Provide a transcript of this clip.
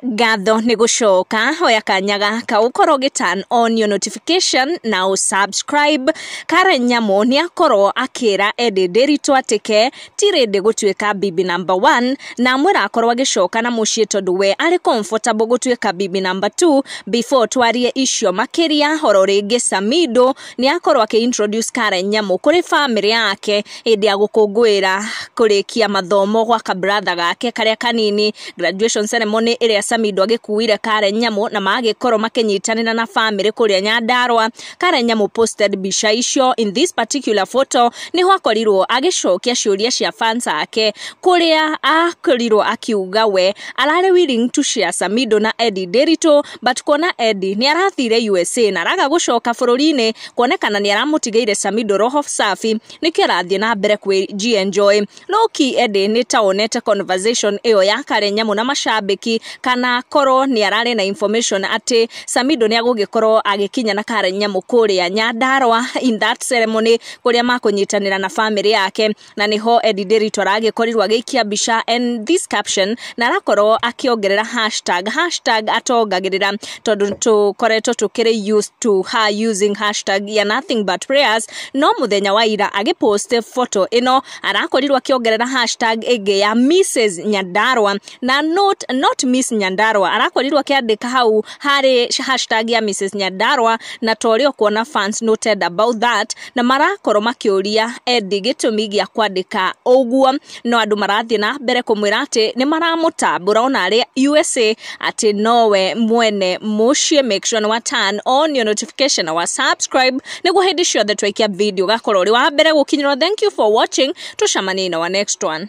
Ngatho nĩ gũcoka hoya kanya gaka ũkorwo ũgĩ turn on your notification na ũ subscribe. Karen Nyamu nĩ akorwo akĩra Eddie Ndiritu atĩ ke ti ready gũtuĩka bibi number one, na amwĩra akorwo agĩcoka na mũciĩ tondũ we arĩ comfortable gũtuĩka bibi number two. Before twarie icio makĩria, oro rĩngĩ Samido nĩ akorwo akĩ introduce Karen Nyamu kũrĩ famĩlĩ yake hĩndĩ ya gũkũngũĩra kũrĩkia mathomo gwa kabrother gake karĩa kanini, graduation ceremony ĩrĩa Samido agĩkuire Karen Nyamu na magĩkorwo makĩnyitanĩra na famĩlĩ kũrĩa Nyandarua. Karen Nyamu posted mbica icio. In this particular photo nĩho akorirwo agĩcokia ciũria cia fans ake, kũrĩa akorirwo akiuga we ararĩ willing to share Samido na Eddie Ndiritu, but kuona Eddie nĩ arathire USA na araga gũcoka bũrũri-inĩ, kuonekana nĩ aramũtigĩire Samido roho safi, nĩkĩo arathiĩ na mbere kwĩ enjoy. No ki Eddie nĩ ta onete conversation ĩyo ya Karen Nyamu na macambĩki, kana korwo nĩ ararĩ na information atĩ Samido nĩ agũgĩkorwo agĩkinya na Karen Nyamu kũrĩa Nyandarua in that ceremony kũrĩa makũnyitanĩra na famĩlĩ yake. Na nĩho Eddie Ndiritu aragĩkorirwo agĩikia mbica and this caption, na arakorwo akĩongerera hashtag #atongagĩrĩra, tondũ tũkoretwo tũkĩrĩ used to her using hashtag ya nothing but prayers. No mũthenya wa ira agĩpost photo ĩno arakorirwo akĩongerera hashtag ĩngĩ ya Mrs Nyandarua na not Miss Nyandarua. Arakorirwo akĩandĩka hau harĩ hashtag ya Mrs Nyandarua, na ta ũrĩa ũkuona fans noted about that na marakorwo makĩũria Eddie gĩtũmi gĩa kwandĩka ũguo. No andũ marathiĩ na mbere kũmwĩra atĩ nĩ maramũtambũra ona arĩ USA atĩ nowe mwene mũciĩ. Make sure nĩ wa turn on your notification na wa subscribe nĩguo hĩndĩ ciothe twaikia video gakorwo ũrĩ wa mbere gũkinyĩrwo. Thank you for watching, tũcemanie in our next one.